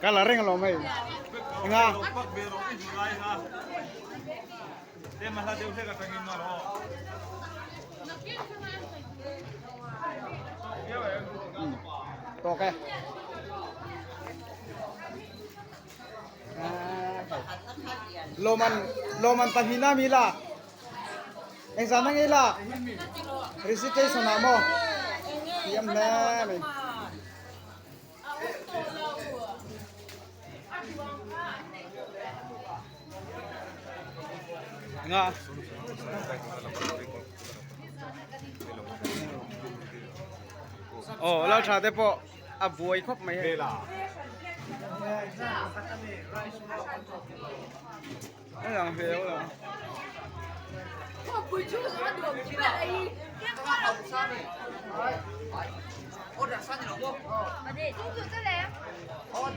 Ka la reng alawm hei. Enga? Tawk e. Lawman lawman pahnihna mi la. Engzah na ngei la? Recitation ah maw? Thiam hle mai. Nga. Oh, lal tha te pawh a buai khawp mai hei.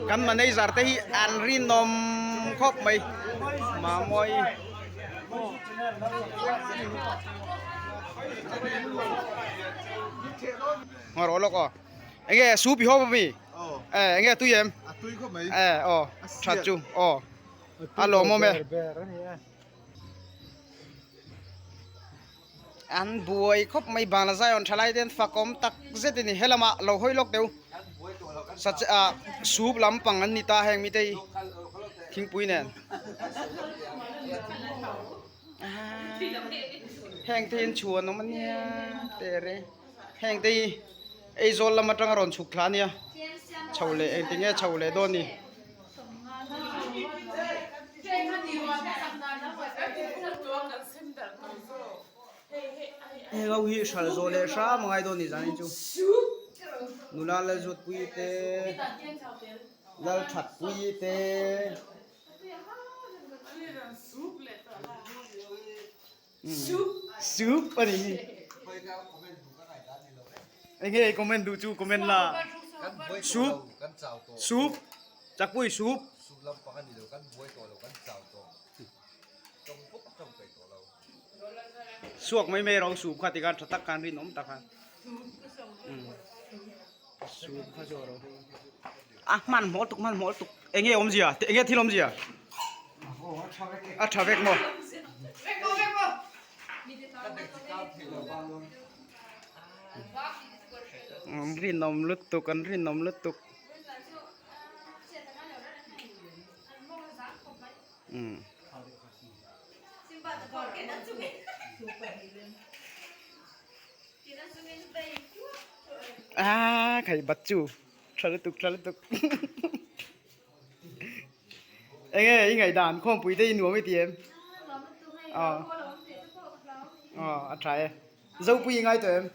Kan manager te hi an rinawm khawp mai Mamawii. Ngaw rawh lawk aw. Enge soup i hawp ami? Enge tui em? Aw that chu aw. A lawmawm e. An buai khawp mai bangla Zion thalai te an fakawm tak zet a ni. He lamah lo hawi lawk deuh sach ah soup lampang an ni ta heng mite hi thingpui nen. Heng te hi an chhuan awm a nia tere heng te hi Aizawl lam atanga rawn chhuk thla a nia chho leh engtinge chho leh dawn ni. Heng ho hi hral zawh leh hram a ngai dawn ni zan in chu nula Lalzutpuii te Lalthatpuii te soup a ni hi enge comment duh chu comment la soup soup chakpui soup suak mai mai ro soup kha tikhan tha tak khan rinawm tak khan soup kha chu a ro a hmanhmawh tuk hmanhmawh tuk enge awmzia enge thil awmzia a tha vek maw an rinawm lutuk an rinawm lutuk umm a khai bat chu tha lutuk tha lutuk enge i ngaihdan khawmpui te i nuam i ti em aw aw a tha e zopui i ngai tawh em.